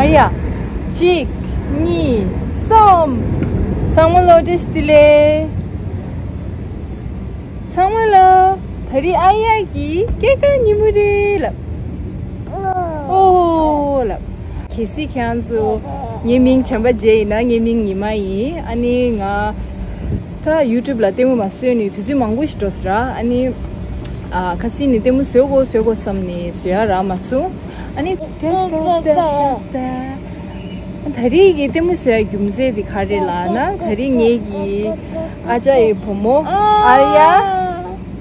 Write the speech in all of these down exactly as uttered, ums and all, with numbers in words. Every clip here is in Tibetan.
ཨ་ཡ། གཅིག་གཉིས། གསུམ། ཚང་མ་ལོ་བཀྲ་ཤིས་བདེ་ལེགས། ཚང་མ་ལོ། ད་རེས་ཨ་ཡ་གི་སྐྱེས་སྐར་ཉིན་མོ་རེད་ལབ། ཨོ་ལབ། གལ་སྲིད་ཁྱེད་རང་ཚོ་ངའི་མིང་དྲན་པ་བརྗེད་ཡིན་ན། ངའི་མིང་ཉི་མ་ཡིན། ཨ་ནི་ང་ད་ཡུ་ཊུབ་ལ་ལྟད་མོ་མ་བཟོས་ནས་དུས་ཚོད་མང་པོ་ཞིག་འགྲོ་སོང་ར། ཨ་ནི་ཨ་ཁ་སང་ནས་ལྟད་མོ་བཟོ་དགོས་བཟོ་དགོས་བསམ་ནས་བཟོ་ཡ་རག་མ་སོང་། ཨ་ནི་ད་ད་ད་ད་ད་རེས་ཀྱི་ལྟད་མོ་བཟོ་ཡ་རྒྱུ་མཚན་དེ་ག་རེ་ལབ་ན། ད་རེས་ངེད་ཀྱི་ཨ་ཅག་ཡི་བུ་མོ་ཨར་ཡ།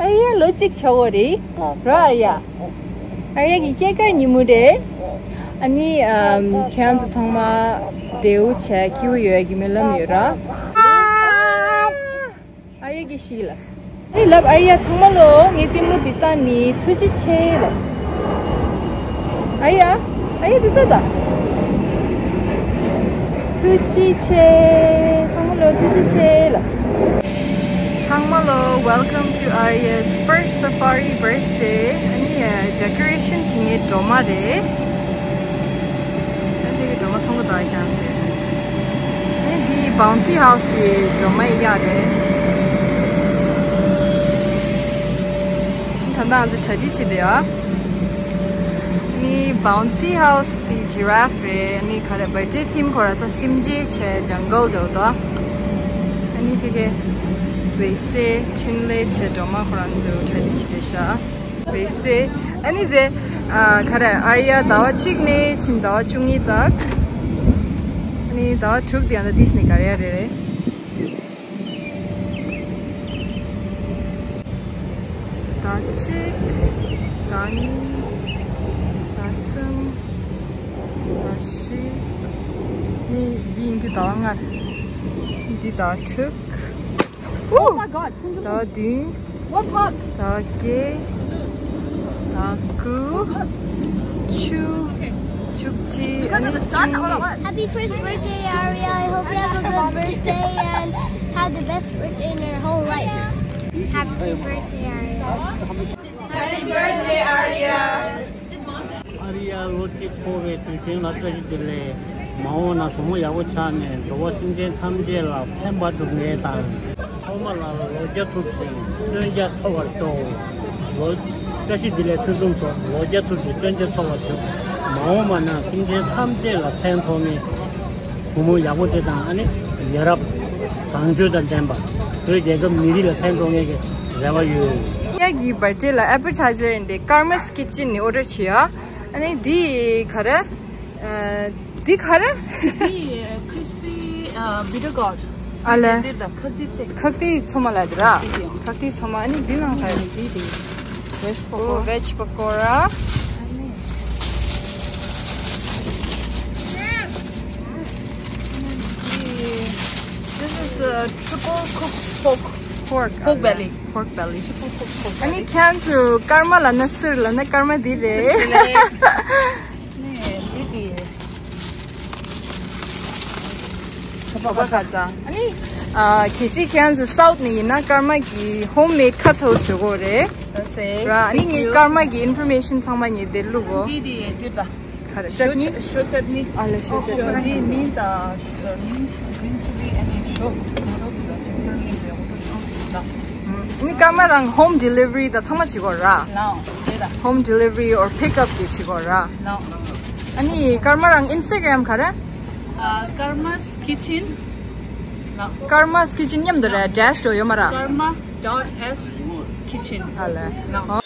ཨར་ཡ་ལོ་གཅིག་ཆགས་ཡོད་རེད་ར། ཨར་ཡ། ཨར་ཡ་གི་སྐྱེས་སྐར་ཉིན་མོ་རེད། ཨ་ནི་ཨམ་ཁྱེད་རང་ཚོ་ཚང་མ་བདེ་པོ་བྱས་སྐྱིད་པོ་ཡོད་ཡ་གི་སྨོན་ལམ་ཡོད་ར། ཨར་ཡ་གིས་ཤིག་ལབ། ཨེ་ལབ། ཨར་ཡ་ཚང་མ་ལོ་ངའི་ལྟད་མོ་འདི་ལྟ་ནི་ཐུགས་རྗེ་ཆེ་ལབ། ཨར་ཡ། ཨར་ཡ་འདི་ལྟ་ད། ཐུགས་རྗེ་ཆེ། ཚང་མ་ལོ་ཐུགས་རྗེ་ཆེ་ལབ། ཚང་མ་ལོ། Welcome to Arya's first safari birthday. ཨ་ནི་ཌེ་ཀོ་རེ་ཤན་བྱེད་མཁན་སྒྲོལ་མ་རེད། ཨ་ནི་དེ་གི་སྒྲོལ་མ་མཐོང་གི་འདུག་ཨ་ཁྱེད་རང་ཚོས། ཨ་ནི་འདི་བའུན་སི་ཧའུ་སི་དེ་སྒྲོལ་མ་ཡི་གཡག་རེད། ད་ལྟ་ང་ཚོ་གྲ་སྒྲིག་བྱེད་བསྡད་ཡོད། ཨ་ནི་བའུན་སི་ཧའུ་སི་དེ་ཇི་ར་ཧྥ་རེད། ཨ་ནི་ག་རེ་བར་ཌེ་ཐིམ་ཁོ་ར་ད་སེམས་ཅན་བྱས་ཇང་གལ་འདྲ་བོ་འདུག་ཨ་ནི་ཕ་གི་འོད་ཟེར་འཕྲིན་ལས་བྱས་སྒྲོལ་མ་ཁོ་རང་ཚོ་གྲ་སྒྲིག་བྱེད་བསྡད་ཤག་འོད་ཟེར། ཨ་ནི་དེ་ཨ་ག་རེ་ཨར་ཡ་ཟླ་བ་གཅིག་ནས་ཕྱིན་ཟླ་བ་བཅུ་གཉིས་དག་ཨ་ནི་ཟླ་བ་དྲུག་དེ་ཡང་ད་ཏིས་ནས་ག་རེ་ཡ་རེ་རེད། ཟླ་གཅིག་ཟླ་གཉིས། ཟླ་གསུམ། ཟླ་བཞི། ནི་འདི་ཡིན་རྒྱུ་ཟླ་བ་ལྔ་རེད། འདི་ཟླ་བ་དྲུག Oh my god. ཟླ་བ་བདུན། What park? ཟླ་བ་བརྒྱད། ཟླ་བ་དགུ། བཅུ། བཅུ་གཅིག་ཨ་ནི་བཅུ་གཉིས། Happy first birthday, Arya. I hope you have a good birthday and have the best birthday in your whole life. Happy birthday, Arya. Happy birthday, Arya. ཨ་རི་ཡ་ལོ་གཅིག་འཁོར་བའི་དུས་ཆེན་ལ་བཀྲ་ཤིས་བདེ་ལེགས། མ་འོངས་ན་བུ་མོ་ཡག་པོ་ཆགས་ནས་འགྲོ་བ་སེམས་ཅན་ཐམས་ཅད་ལ་ཕན་པ་སྒྲུབ་མཁན་དང་། ཐོག་མ་ལ་ལོ་བརྒྱ་ཐུབ་ཅིང་སྟོན་བརྒྱ་ཐོབ་པར་ཤོག་ལོ། བཀྲ་ཤིས་བདེ་ལེགས། ཐུགས་ཐུགས་ཐོག་ལོ་བརྒྱ་ཐུབ་ཅིང་སྟོན་བརྒྱ་ཐོབ་པར་ཤོག་མ་འོངས་པ་ན་སེམས་ཅན་ཐམས་ཅད་ལ་ཕན་ཐོགས་མཁན། བུ་མོ་ཡག་པོ་དེ་དང་ཨ་ནི་ཡ་རབས་བཟང་སྤྱོད་དང་ལྡན་པ། བོད་རྒྱལ་ཁབ་མི་རིགས་ལ་ཕན་ཐོགས་མཁན་གྱི་རེ་བ་ཡོད། ཡ་གི་བར་ཌེ་ལ་ཨེ་པེ་ཊའི་ཛར་ཡིན་ཏེ་ཀར་མ་སི་ཀི་ཅན་ནས་ཨོ་ཌར་བྱས་ཡ། ཨ་ནི་འདི་ག་རེ། ཨ་འདི་ག་རེ། འདི་ཁྲིས་པི་ཨ་བི་ཊར་གོཌ། ཨ་ལེ། འདི་དང་ཁག་ཏི་ཚེ། ཁག་ཏི་ཚོ་མ་ལ་དེ་ར། ཁག་ཏི་ཚོ་མ། ཨ་ནི་འདི་ནང་ག་རེ། འདི་དེ་ཝེཇ་པ་ཀོ་ར། ཝེཇ་པ་ཀོ་ར། This is a triple cooked pork. Pork. Pork belly. Pork belly. Triple cooked pork belly. ཨ་ནི་ཁྱེད་ཚོ་ཀར་མ་ལབ་ན་སུ་རེད་ལབ་ན་ཀར་མ་འདི་རེད། ནས་འདི་དེ། ཁ་པ་ཁ་ཚ། ཨ་ནི་ཨ་གལ་སྲིད་ཁྱེད་ཚོ་སའུཐ་ནས་ཡིན་ན་ཀར་མ་གི་ཧོམ་མེཌ་ཁ་ཚ་བོ་བཟོ་དགོས་རེད། ར། ཨ་ནི་ངས་ཀར་མ་གི་ཨིན་ཕོར་མེ་ཤན་ཚང་མ་ངས་དེར་བླུག་གོ། འདི་དེ་འདི་ད། ག་རེ། ཅ་ཊི་ནི། ཞོ་ཅ་ཊི་ནི། ཨ་ལེ། ཞོ་ཅ་ཊི་ནི། འདི་མིན་ད། མིན་མིན་ཆི་ལི་ཨ་ནི་ཞོ། ཞོ་གི་ད་ཅིག་ཏུ་ནི་འདི་འོ་ད་ཨང་ད། ནི་ཀར་མ་རང་ཧོམ་ཌི་ལི་ཝ་རི་ད་ཚང་མ་བྱེད་དགོས་ར། ལའོ། དེ་ད། ཧོམ་ཌི་ལི་ཝ་རི་ཨོར་པིག་ཨབ་གི་བྱེད་དགོས་ར། ལའོ། ཨ་ནི་ཀར་མ་རང་ཨིན་སི་ཊ་གྷ་རམ་ག་རེ། ཨ་ཀར་མ་སི་ཀི་ཆན། ལའོ། ཀར་མ་སི་ཀི་ཆན་མཉམ་དུ་ར། ཌེཤ་དུ་ཡོད་མ་ར། ཀར་མ་ཌོཊ་ཨེ་སི་ཀི་ཆན། ཨ་ལེ། ལའོ།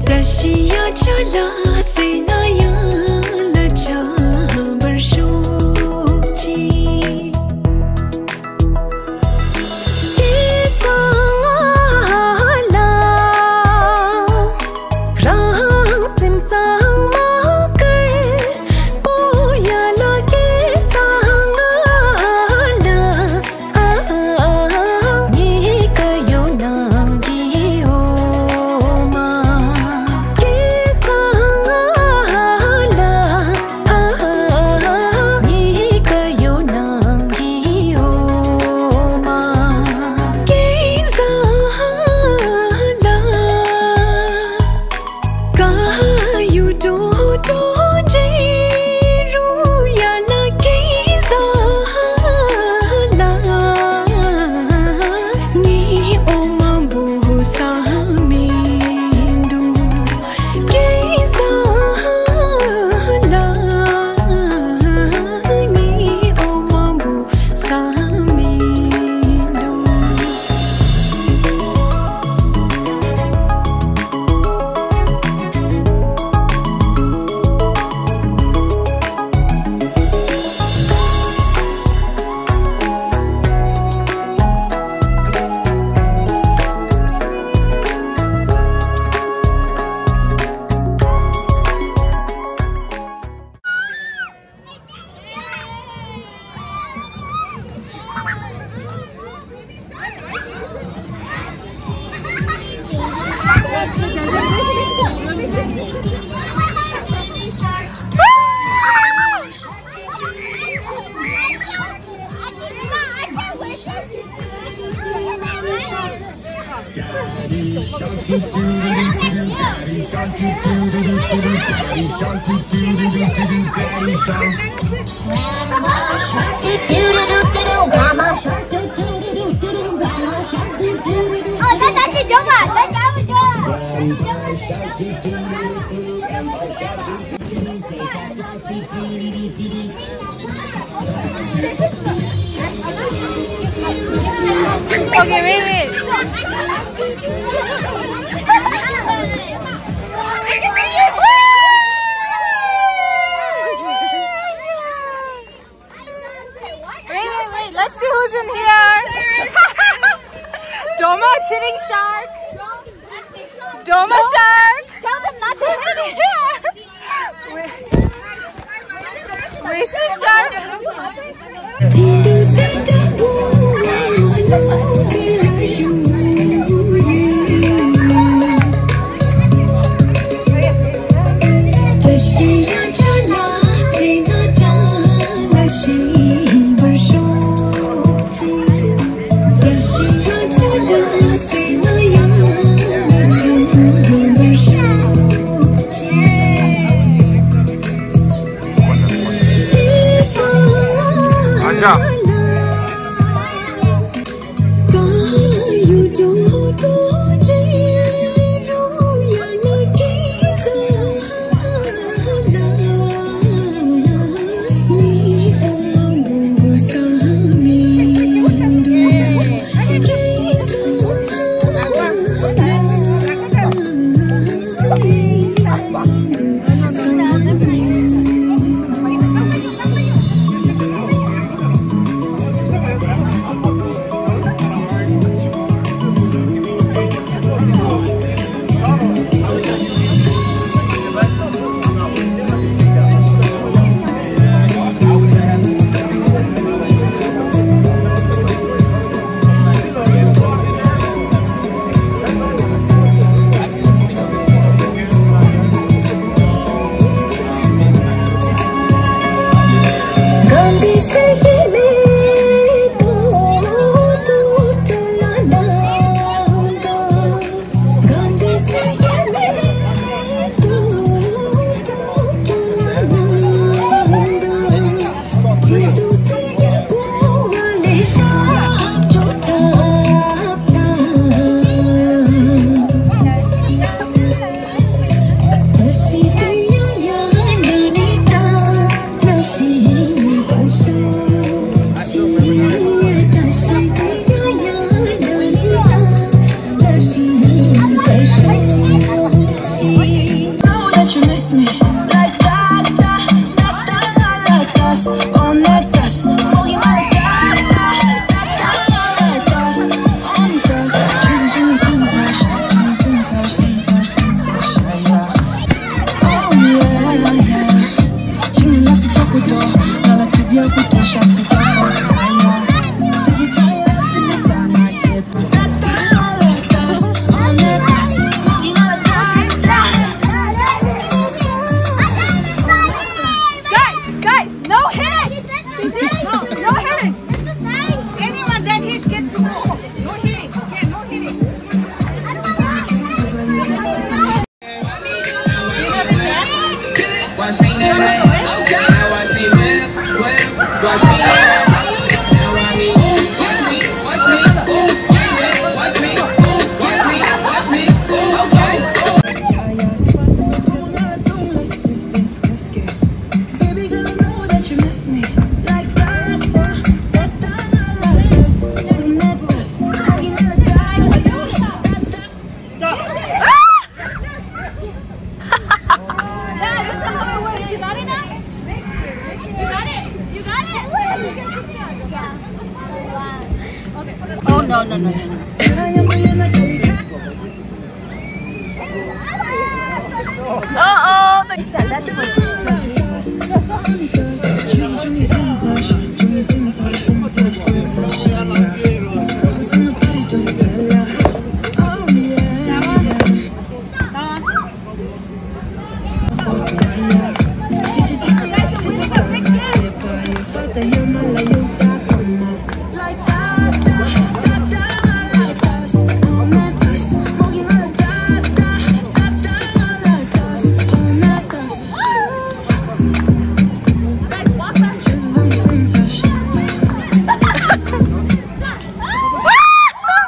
བཀྲ་ཤིས་ཡ་ཆ་ལ་སེ་ན་ཡ་ལ་ཆ་འབར་ཤོག་ཅིག་སྐལ་བཟང་ལ་རང་སེམས་གཙང་མ་དཀར་པོ་ཡ་ལ་སྐལ་བཟང་ལ། ཉི་ག་ཡོད་ནང་གི་འོ་མ། སྐལ་བཟང་ལ། ཉི་ག་ཡོད་ནང་གི་འོ་མ། སྐལ་བཟང་ལ། ཀ་ཡུ་ཏོ་ཏོ་ཇེ་རུ་ཡ་ལ་ཀེ་ཟ་ལ། ངའི་འོ་མ་བོ་ས་མི་འདུག་ཀེ་ཟ་ལ། ངའི་འོ་མ་བོ་ས་མི་འདུག Okay, wait, wait. Wait, wait, wait. Let's see who's in here. Doma, cheating shark. Doma shark. Tell them not to. Who's in here? Where's the shark? Oh, no, no, no, no, no. Uh-oh.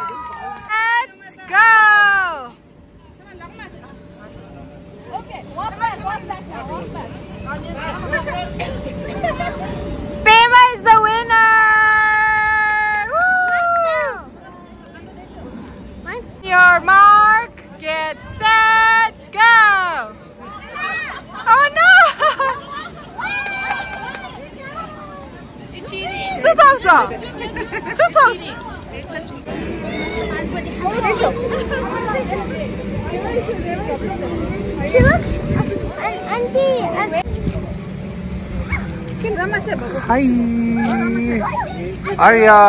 Let's go! Pema is the winner! Woo! Your mark, get set, go! Oh no! སུ་ཐོབ་སོང་། སུ་ཐོབ་སོང་། She looks, auntie, auntie. Hi, Arya.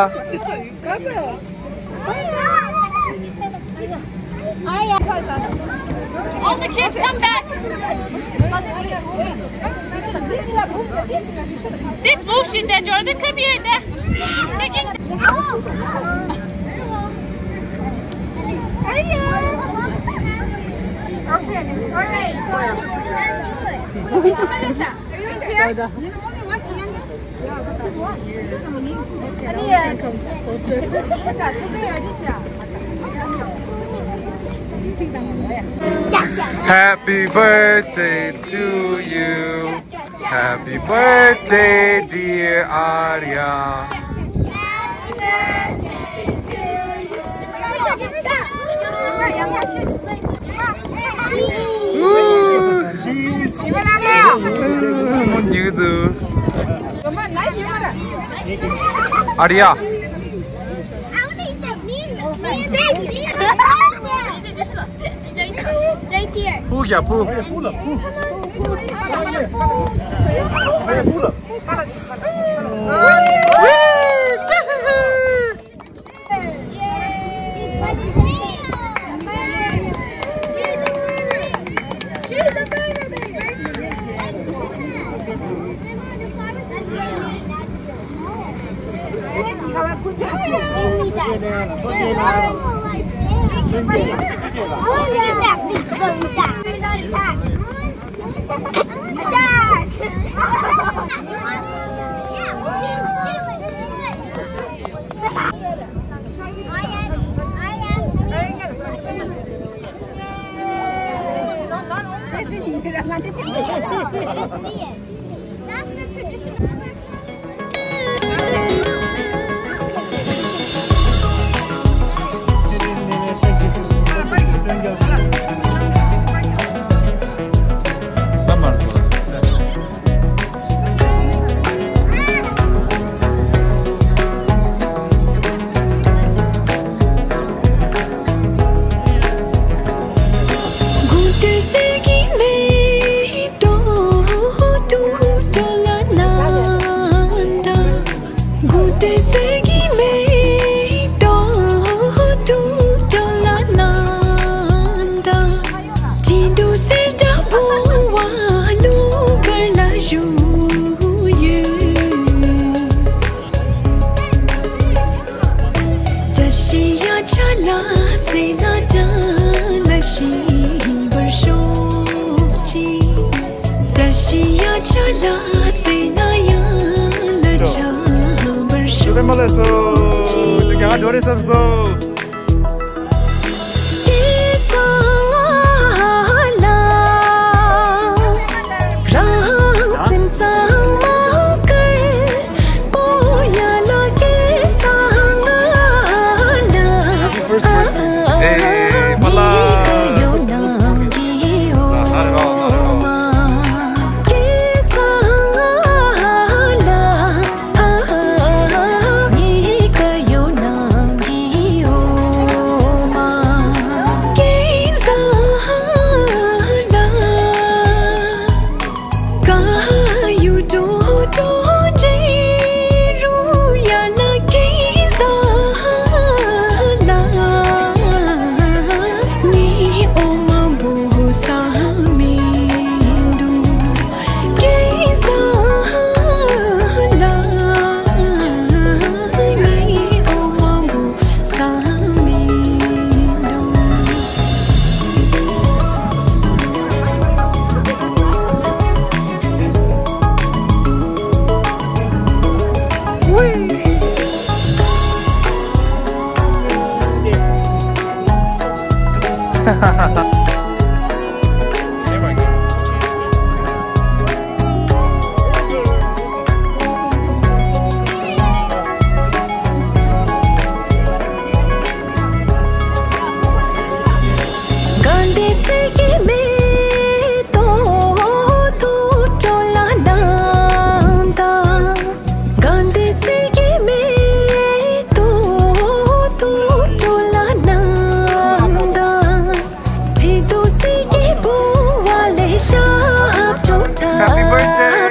All the kids come back. This move, Shinda Jordan, come here. Take it. Okay, all right. Melissa, are you here? Happy birthday to you. Happy birthday, dear Arya. Ooh, jeez. Ooh, you do. Arya. Right here. Pull, yeah, pull. ལ་སེ་ན་ཡང་ལ་ཆ་བར་ཤོག་ཅིག་ཡང་འགྲོ་རེ་བསམ་སོང་། Happy birthday.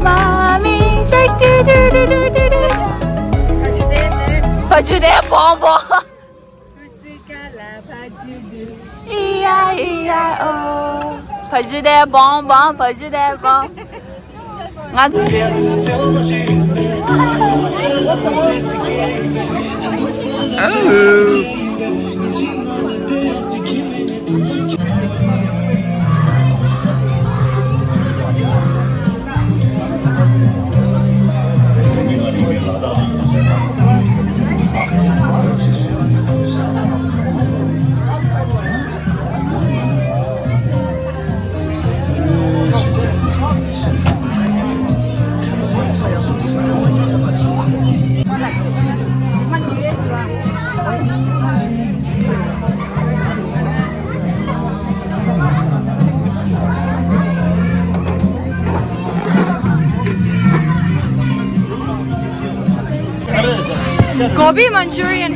Mommy shark, do do do do do do. Paju de bong bong. Pussycat la paju de. E I E I O. Paju de bong bong, paju de bong. ང་Gobi Manchurian.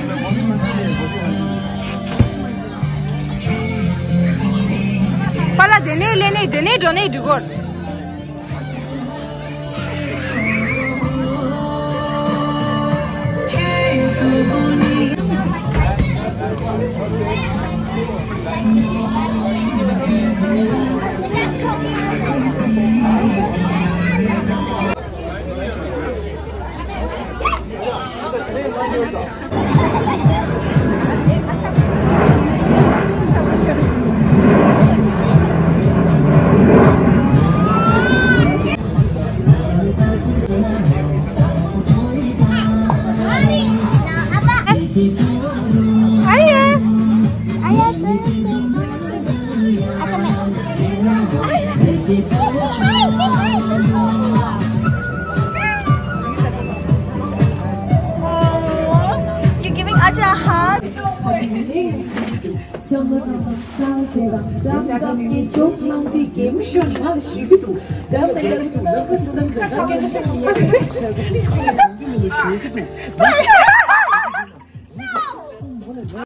པཱ་ལགས་དེ་ནས་སླེབས་ནས་དེ་ནས་འགྲོ་ནས་འགྲིག་གོ། You're giving Acha a hug?